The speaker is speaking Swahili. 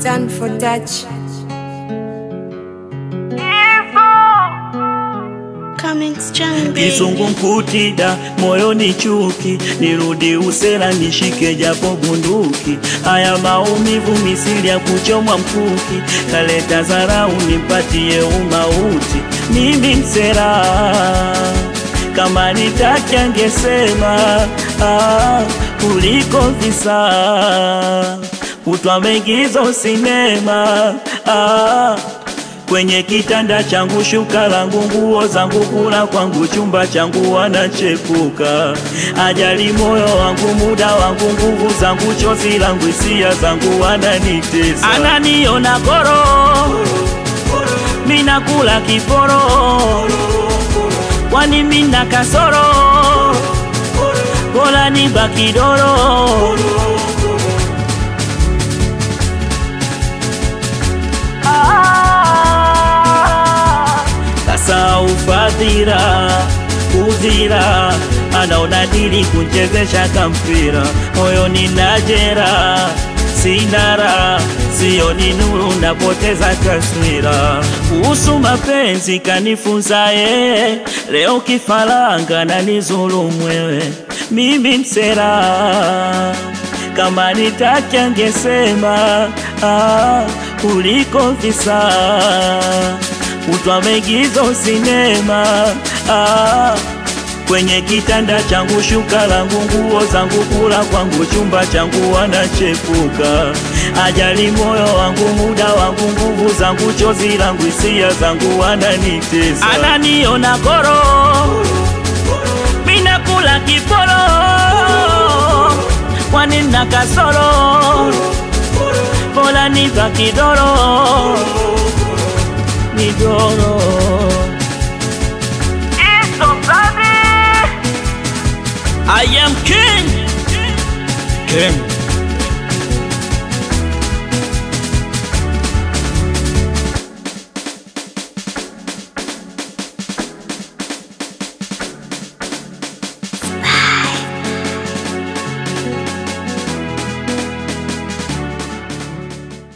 Done for touch. Kizungumkuti da moyoni chuki, nirudi usela nishike japo bunduki. Haya maumivu misili ya kuchomwa mkuki, kaleta dharau nipatie umauti. Mimi msela kama nitaki angesema, kuliko visa kutwa mengizo sinema. Kwenye kitanda changu shuka langu nguo zangu kula kwangu chumba changu wanachepuka. Ajali moyo wangu muda wangu nguvu zangu chozi langu hisia zangu wananitesa. Ananiona koro mina kula kiporo, kwani mina kasoro, bora nibaki doro. Sasa ufadhila uzira anaona dili kunchezesha kampira, moyoni najera sinara sioni nuru napoteza taswira. Kuhusu mapenzi kanifunza yeye, leo kifaranga na nizulumu wewe. Mimi msela kama nitaki angesema, kuliko visa kutwa maigizo sinema. Kwenye kitanda changu shuka langu nguo zangu kula kwangu chumba changu wanachepuka. Ajali moyo wangu muda wangu nguvu zangu chozi langu hisia zangu wananitesa. Ananiona koro mina kula kiporo, kwani nina kasoro, bora nibaki doro. Nidoro. I am king. King.